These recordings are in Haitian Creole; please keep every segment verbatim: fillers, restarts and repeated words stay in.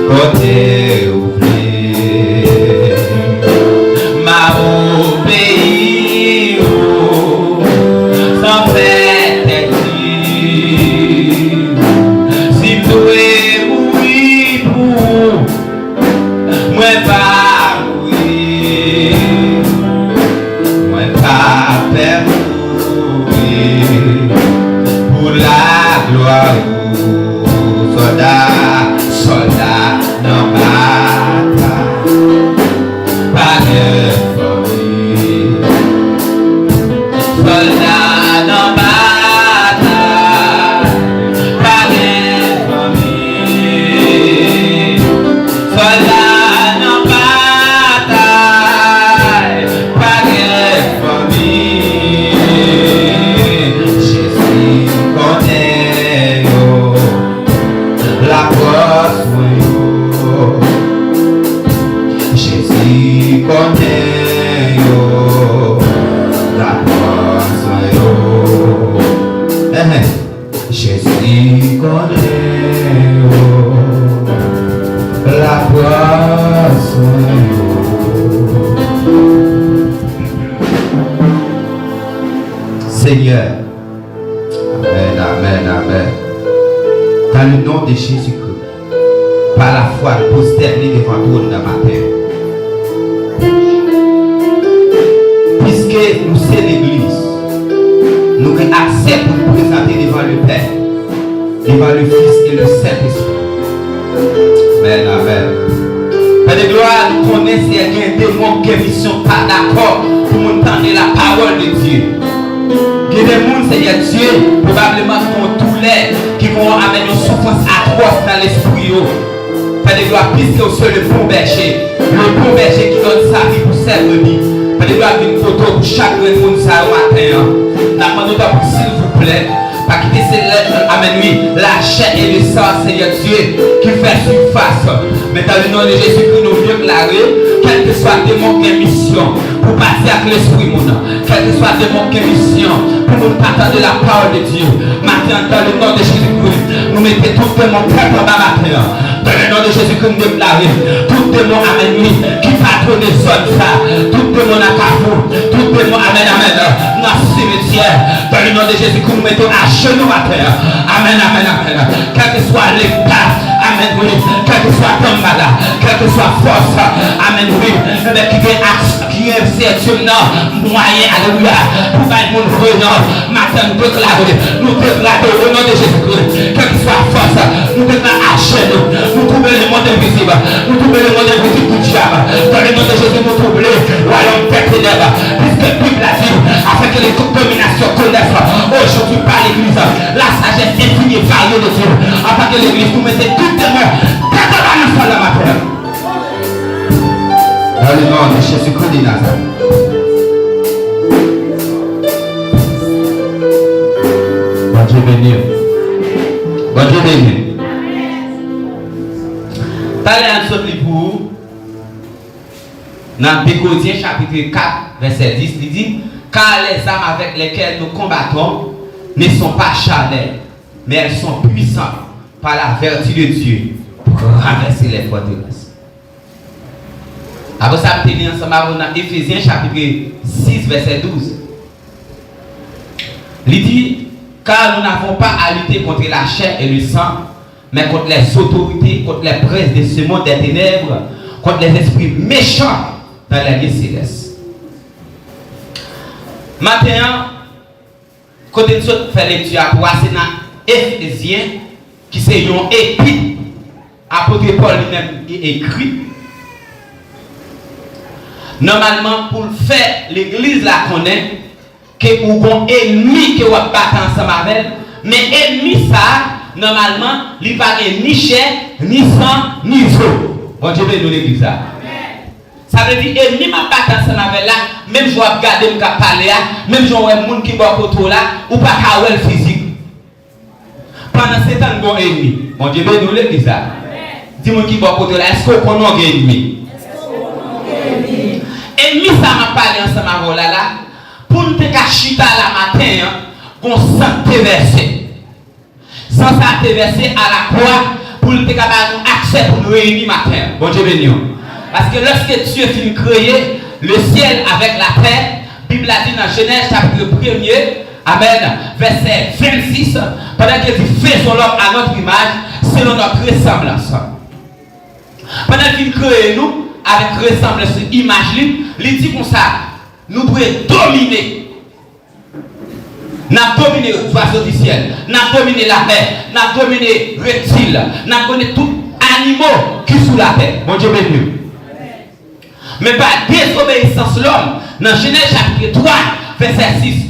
Kote ou vle, m a obeyi ou san fè tèt di. Si m dwe mouri pou ou, mwen pa mouri, mwen pa pè mouri pou laglwa ou. Sòlda, sòlda nan batay, pa gen fanmi. Sòlda nan batay, pa gen fanmi. Sòlda nan batay, pa gen fanmi. Jezi konnen yo, lapwòs mwen yo. Jezi konnen yo, lapwòs mwen yo. Enhen. Jezi konnen yo, lapwòs mwen yo. Senyè, amèn, amèn, amèn. Dans le nom de Jésus-Christ, pa lafwa, nou pwostène devan twòn nan maten. Piske nou se legliz, nou gen aksè pou nou prezante devan Lepè, devan le Fis e le Sentespri. Amèn, amèn. Pè de glwa, nou konnen, Senyè, gen de moun gen misyon pa dakò pou moun tande la parole de Dieu. Gen de moun, Senyè Dye, pwobableman gen yon doulè ki gon amèn yon soufrans atwòs nan lespri yo. Pè de glwa, piske ou se le bon bèje, le bon bèje ki donn sa vi pou sèl brebi. Pè de glwa, vin kote w pou chak grenn moun sa yo maten an. N ap mande w tanpri, silvouplè, pa kite se lè, amèn, wi, lachè e le san, Senyè Dye, ki fè sifas. Men dans le nom de Jésus-Christ, nou deklare, kèlkeswa demon ki gen misyon pou pati ak lespri moun, kèlkeswa demon ki gen misyon pou moun pa tande la parole de Dieu, maten an, dans le nom de Jésus-Christ, nou mete tout demon tèt anba maten an. Dans le nom de Jésus-Christ, nou deklare tout demon, amèn, wi, ki patwone zòn sa, tout demon nan kafou, tout demon, amèn, amèn, nan simityè. Dans le nom de Jésus-Christ, nou mete ajenou atè. Amèn, amèn, amèn. Kèlkeswa leta, amèn, wi, kèlkeswa tanbala, kèlkeswa fòs, amèn, wi, enben ki gen aksyon, ki gen sèten nan mwayen, alelouya, pou bay moun renan. Maten, nou deklare, nou deklare, o non de Jezi Kris, kèlkeswa fòs, nou deklare ajenou, nou twouble lemonn envizib, nou twouble lemonn envizib pou dyab. Dans le nom de Jésus, nou twouble wayòm dè tenèb, piske Bib la di, afin que les dominations connaissent aujourd'hui par l'Église la sagesse infinie et variée de Dieu. Antanke legliz, nou mete tout demon tèt anba nan sal la maten. Dans le nom de Jésus-Christ de Nazareth. Bondye beni w. Bondye beni w. Talè a n sot li pou ou. Nan de Korentyen chapit kat, vèsè dis, li di, car les armes avec lesquelles nous combattons ne sont pas charnelles, mais elles sont puissantes par la vertu de Dieu pour renverser les forteresses. Apre sa, m te li ansanm avè w nan Efezyen chapit sis, vèsè douz. Li di, car nous n'avons pas à lutter contre la chair et le sang, mais contre les autorités, contre les princes de ce monde des ténèbres, contre les esprits méchants dans les lieux célestes. Maten an, kote n sot fè lekti a pou a, se nan Efezyen, ki se yon epit apot Pòl li menm li ekri. Nòmalman, pou l fè legliz la konnen ke ou gon ènmi ke w ap batay ansanm avè l, men ènmi sa a, nòmalman, li pa gen ni chè, ni san, ni zo. Bondye beni w, legliz la. Sa vle di, ènmi m ap batay ansanm avè l la, menm jan w ap gade m k ap pale a, menm jan w wè moun ki bò kote w la, ou pa ka wè l fizik. Pandansetan, n gon ènmi. Bondye beni w, legliz la. Di moun ki bò kote w la, èske w konnen w gen ènmi? Ènmi sa m ap pale ansanm avè w la la, pou n te ka chita la maten an, gon san k te vèse. San San sa te vèse a la kwa pou l te ka ba nou aksè pou nou reyini maten an. Bondye beni w. Paske lòske Dye fin kreye le syèl avèk latè, Bib la di nan Jenèz chapit premye, amèn, vèsè vennsis, pandan ke l di, faisons l'homme à notre image, selon notre ressemblance. Pandan l fin kreye nou avèk resanblans imaj li, li di konsa, nou dwe domine. N ap domine zwazo di syèl, n ap domine lamè, n ap domine reptil, n ap domine tout animo ki sou latè. Bondye beni w. Men pa dezobeyisans lòm, nan Jenèz chapit twa, vèsè sis.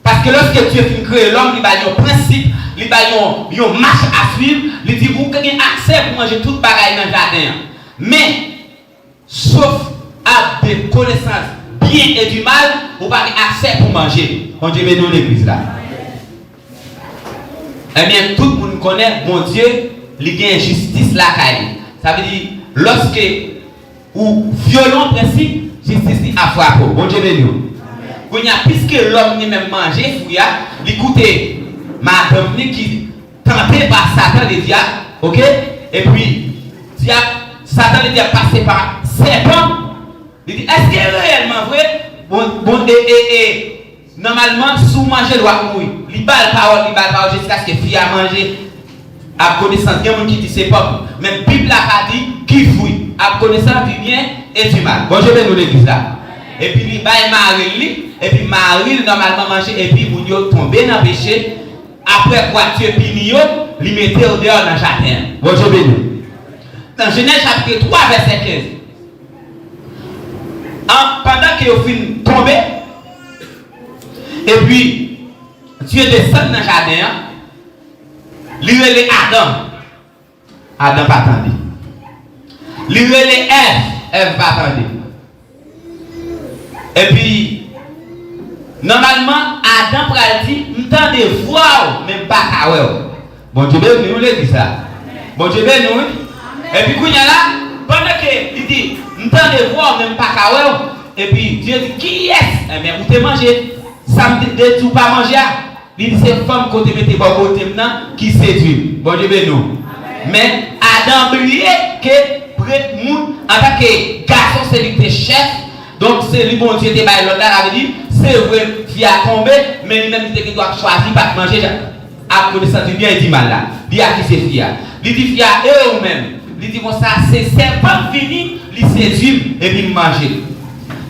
Paske lòske Dye fin kreye lòm, li ba l yon prensip, li ba l yon, yon mach a swiv, li di, ou gen aksè pou manje tout bagay nan jaden an. Men, sof arbre de connaissance bien et du mal, ou pa gen aksè pou manje. Bondye beni w legliz la. Ebyen, tout moun konnen Bondye, li gen jistis lakay li. Sa vle di, lòske ou vyole yon prensip, jistis li ap frape w. Bondye beni w. Kounye a, piske lòm li menm manje fwi a, li koute madanm li ki tante pa Satan Ledyab, oke? Epi, dyab, Satan Ledyab pase pa sèpan, li di, èske reyèlman vre? Bon, bon, e, e, e, nòmalman, si w manje l, w ap mouri. Li ba l pawòl, li ba l pawòl, jiskaske fi a manje. Arbre de connaissance, gen moun ki di se pòm, men Bib la pa di ki fwi. Arbre de connaissance du bien et du mal. Bondye beni w legliz la. Epi li bay mari l li, epi mari l nòmalman manje, epi moun yo tonbe nan peche. Apre kwa Dye pini yo, li mete yo deyò nan jaden an. Bondye beni w. Nan Jenèz chapit twa, vèsè kenz. An, pandan ke yo fin tonbe, epi Dye desann nan jaden an, li rele Adan. Adan pa tande. Li rele Èv, Èv pa tande. Epi, nòmalman, Adan pral di, m tande vwa w, men m pa ka wè w. Bondye beni w, legliz la. Bondye beni w, wi. Epi kounye a la, pandan ke li di, m tande vwa w, men m pa ka wè w. Epi, Dye di, kiyès? Enben, ou te manje sa m te, te di w pa manje a. Li di se fanm kote mete bò kote m nan ki sedwi m. Bondye beni w. Men Adan bliye ke premye moun, antanke gason, se li ki te chèf. Donk, se li Bondye te bay lòd la, sa vle di, se vre, fi a tonbe, men li menm li te gen dwa chwazi pa t manje, arbre de connaissance du bien et du mal la. Li akize fi a. Li di fi a, e ou menm? Li di konsa, se sèpan k vini, li sedwi m, epi m manje.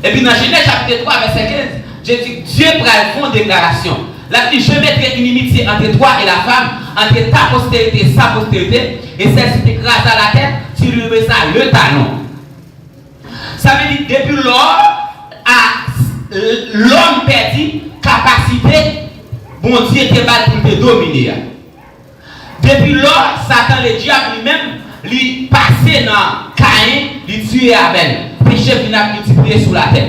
Epi nan Jenèz chapit twa, vèsè kenz, Jezi, Dye pral fè yon deklarasyon. L ap di, je mettrai inimitié entre toi et la femme, entre ta postérité et sa postérité, et celle-ci t'écrasera la tête, tu lui brisas le talon. Sa vle di, depi lò a, lòm pèdi kapasite Bondye te ba l pou l te domine a. Depi lò, Satan Ledyab li menm, li pase nan Kayen, li tiye Abèl. Peche vin ap miltipliye sou latè.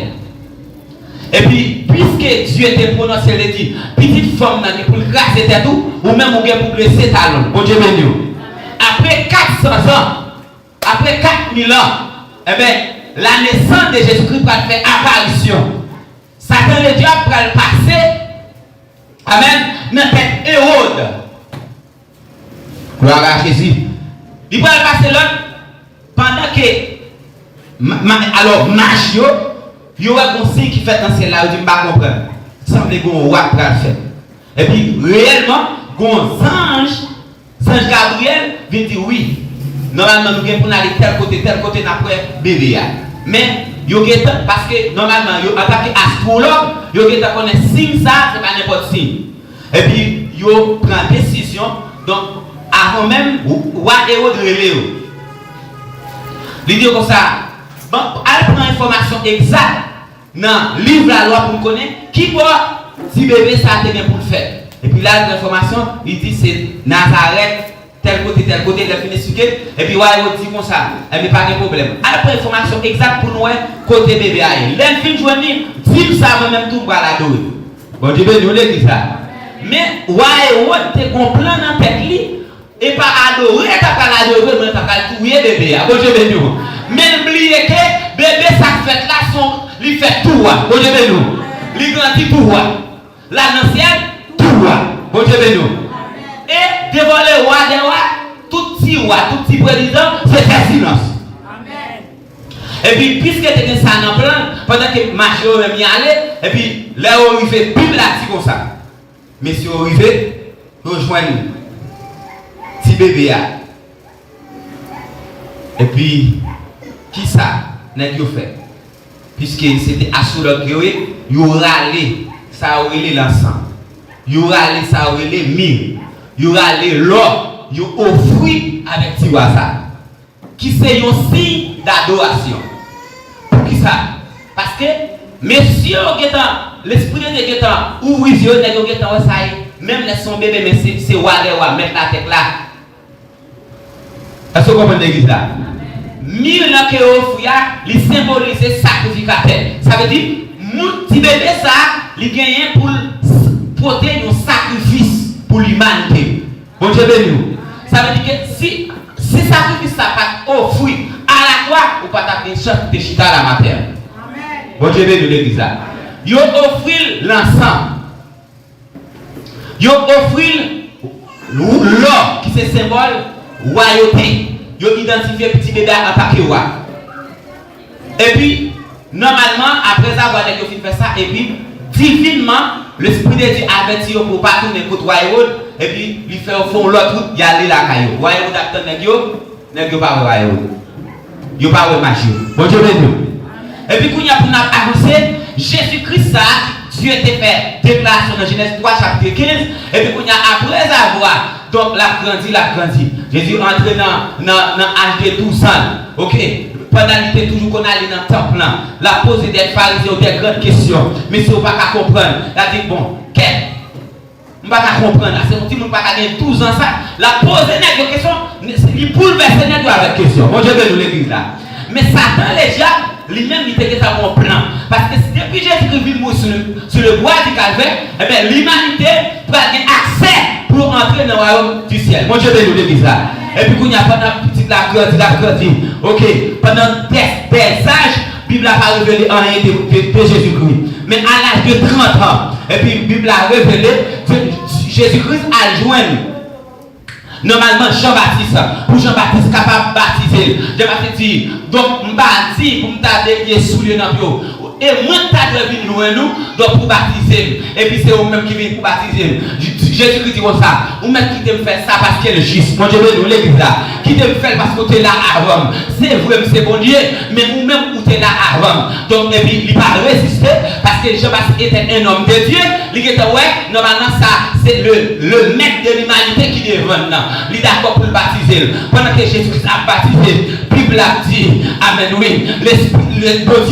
Epi, piske Dye te pwononse, li di, pitit fanm nan gen pou l kraze tèt ou, ou menm ou gen pou blese talon l. Bondye beni w. Apre kat san zan, apre kat mil an, enben, la naissance de Jésus-Christ pral fè aparisyon. Satan Ledyab pral pase, amèn, nan tèt Ewòd. Glwa a Jezi. Li pral pase lòd pandan ke, ma, ma, alò, maj yo, yo wè gon siy ki fèt nan syèl la, yo di, m pa konprann. Sanble gon wa k pral fèt. Epi, reyèlman, gon zanj, zanj Gabriyèl vin di, wi, nòmalman, nou gen pou n ale tèl kote, tèl kote, n ap wè bebe a. Men, yo gentan, paske, nòmalman, yo, antanke astwològ, yo gentan konnen siy sa, se pa nenpòt siy. Epi, yo pran desizyon, donk, avan menm, wa Ewòd rele yo. Li di yo konsa, bon, al pran enfòmasyon egzak nan liv lalwa pou n konnen ki bò ti bebe sa a te gen pou l fèt. Epi l al pran enfòmasyon, li di se Nazarèt, tèl kote, tèl kote, lè l fin esplike, epi wa Ewòd di konsa, enben pa gen pwoblèm. Al pran enfòmasyon egzak pou n wè kote bebe a ye. Lè n fin jwenn li, di m sa, mwen menm tou m pral adore. Bondye beni w legliz la. Men, wa Ewòd te gon plan nan tèt li, e pa adore l t ap pral adore, men l t ap pral touye bebe a. Bondye beni w. Men l bliye ke bebe sa k fèt la, se yon, li fèt tou wa. Bondye beni w. Li grandi tou wa. L al nan syèl tou wa. Bondye beni w. E devan lewa Wa, tout ti prezan, se fè silans. Epi, piske te gen sa nan plan, pandan ke mache yo menm y ale, epi lè yo rive, Bib la di konsa, mesye yo rive, yo jwenn ti bebe a. Epi, kisa nèg yo fè? Piske se te astwològ yo ye, yo rale sa yo rele lansan. Yo rale sa yo rele mir. Yo rale lò, yo ofri avèk ti wa sa. Ki se yon siy dadorasyon. Poukisa? Paske mesye yo gentan, Lespri de Dye gentan ouvri zye yo, nèg yo gentan wè sa ye. Menm lè se yon bebe, men se, se wa dè wa, mèt latè la. Èske w konprann legliz la? Mir lan ke yo ofri a, li senbolize sakrifikatè. Sa vle di, moun, ti bebe sa, li genyen pou l s-, pote yon sakrifis pou limanite. Bondye beni w. Sa vle di ke si, si sakrifis sa pa t ofri alakwa, ou pa t ap gen chans pou te chita la maten. Bondye beni w, legliz la. Yo ofri l lansan. Yo ofri l lò ki se senbòl wayote. Yo idantifye ti bebe a antanke wa. Epi, nòmalman, aprèzavwa nèg yo fin fè sa, epi, divinman, Lespri de Dye avèti yo pou yo pa tounen kot wa Ewòd, epi li fè yo fè yon lòt wout, y ale lakay yo. Wa Ewòd ap tann nèg yo, nèg yo pa wè wa Ewòd. Yo pa wè maji yo. Bondye beni w. Epi kounye a pou n ap avanse, Jezi Kris sa a ki Dye te fè deklarasyon nan Jenèz twa chapit kenz, epi kounye a, aprèzavwa, donk, l ap grandi, l ap grandi. Jezi antre nan, nan, nan aj de douz an, oke? Pandan li te toujou konn ale nan tanp lan, l ap poze dè Farizyen yo dè grann kesyon. Mesye yo pa ka konprann. L ap di, bon, kèt, m pa ka konprann la. Se yon timoun pa ka gen douz an sa. L ap poze nèg yo kesyon. Li boulvèse nèg yo avèk kesyon. Bondye beni w, legliz la. Men Satan, ledyab, li menm, li te gentan gen yon plan. Paske si depi Jezikri vin mouri sou le, sou le bwa di Kalvè, ebyen, limanite pral gen aksè pou yo antre nan wayòm di syèl. Bondye beni w, legliz la. Epi kounye a, pandan pitit la ap grandi, l ap grandi. Oke, pandan dè, dèzaj, Bib la pa revele anyen de, de, de Jezikri. Men a laj de trant an, epi Bib la revele, Jezikri al jwenn, nòmalman, Jan Batis, pou Jan Batis kapab batize l. Jan Batis di, donk, m pa di pou m ta delye soulye nan pye w. E mwen k ta dwe vin jwenn ou, donk, pou batize m. Epi se ou menm ki vin pou batize m. Jezikri di konsa, ou mèt kite m fè sa paske l jis. Bondye beni w, legliz la. Kite m fè l paske w te la avan m. Se vre, m se Bondye, men ou menm ou te la avan m. Donk, epi li pa reziste, paske Jan Batis était un homme de Dieu, li gentan wè, nòmalman, sa, se le, le maître de l'humanité ki devan l nan. Li dakò pou l batize l. Pandan ke Jezi Kris ap batize, Bib la di, amèn, wi, Lespri, le, Bondye